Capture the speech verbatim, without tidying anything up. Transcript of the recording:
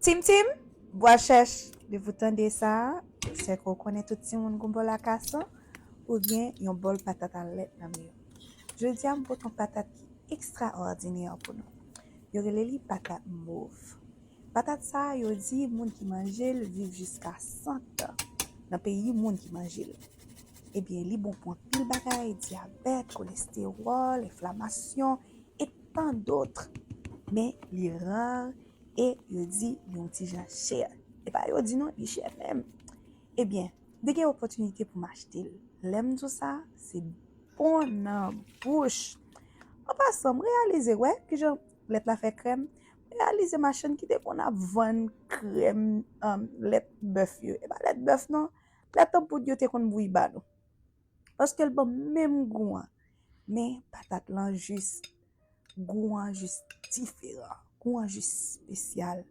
Tim Tim, bwa chèch, depi w tande sa, se ke w konnen tout timoun gon bòl akasan, oubyen yon bòl patat a lèt nan men yo. Jodi a, m pote yon patat ki ekstraòdinè pou nou. Yo rele li patat mov. Patat sa a, yo di moun ki manje l viv jiska san tan nan peyi moun ki manje l. Ebyen, li bon pou anpil bagay, dyabèt, kolestewòl, enflamasyon, e tan dòt. Men, li ra e yo di li yon ti jan chè. E pa yo di non, li chè menm. Ebyen, m te gen opòtinite pou m achte l. Lè m di w sa, se bon nan bouch. An pasan, m reyalize, wè, kijan lèt la fè krèm. M reyalize machann ki te konn ap vann krèm, um, lèt bèf yo. E pa lèt bèf non, lèt an poud yo te konn bouyi ba nou. Paske l ban m menm gou an. Men patat lan jis, gou an jis diferan. Gou an jis espesyal.